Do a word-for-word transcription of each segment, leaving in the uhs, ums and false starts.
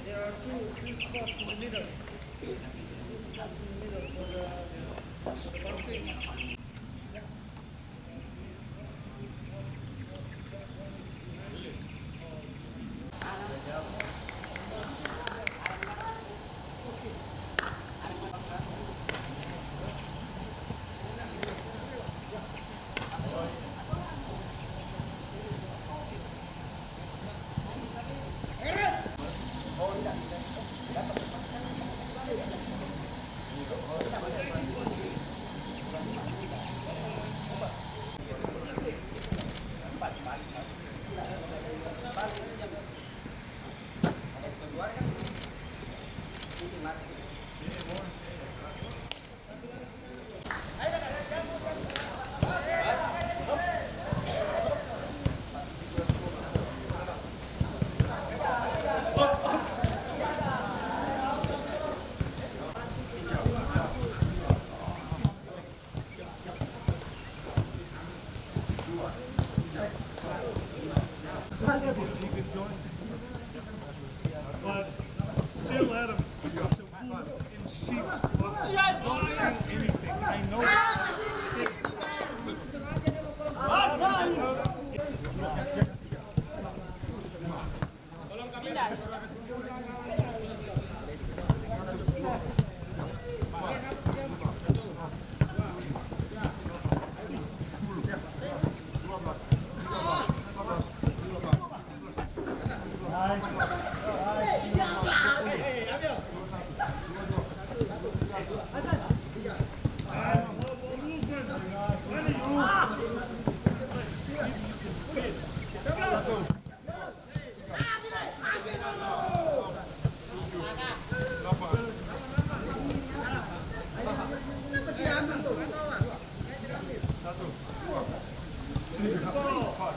There are two, two spots in the middle. Two spots in the middle for the, for the boxing. But still, Adam, it's a wolf in sheep's clothing. Don't think anything. I know.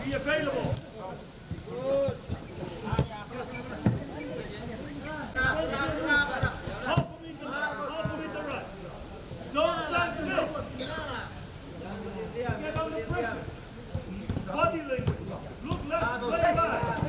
Be available. Half a meter left, half a meter right. Don't stand still. Get under pressure. Body language. Look left, play right.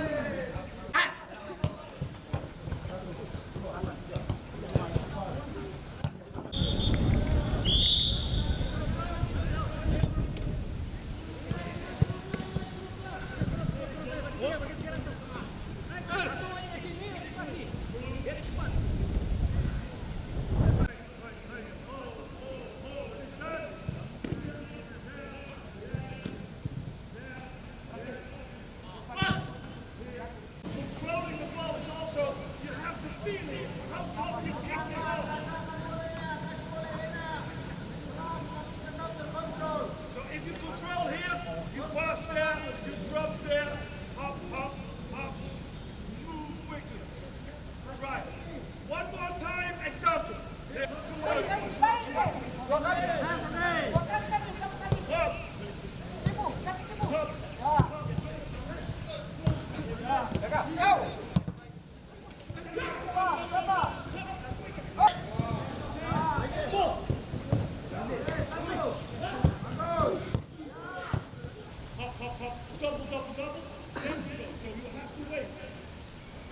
Double, double, double. Then we go. So you have to wait.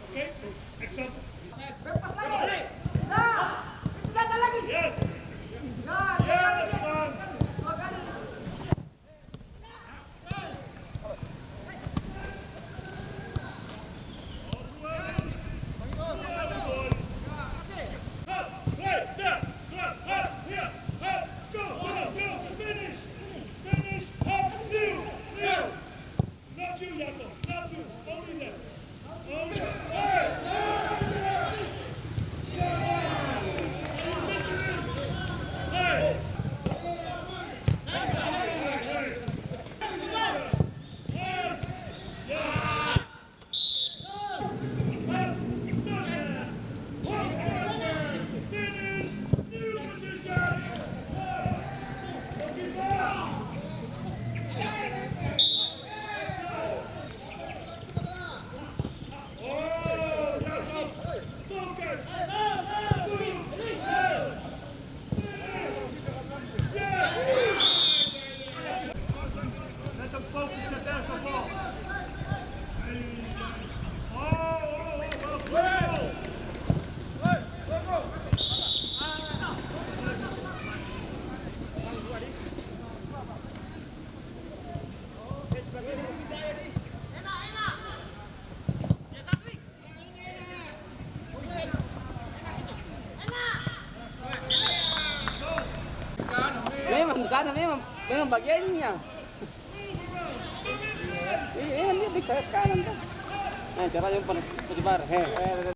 Okay? Example. Lepas lagi. Nah, itu datang lagi. Yes. Nah, yes, man. Dua kali. Memang sana memang, memang bagiannya. Iya, iya, dia bisa kanan tuh. Nah, cara yang paling penyebar. He, he, he.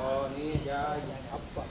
Oh, iya, iya, apa?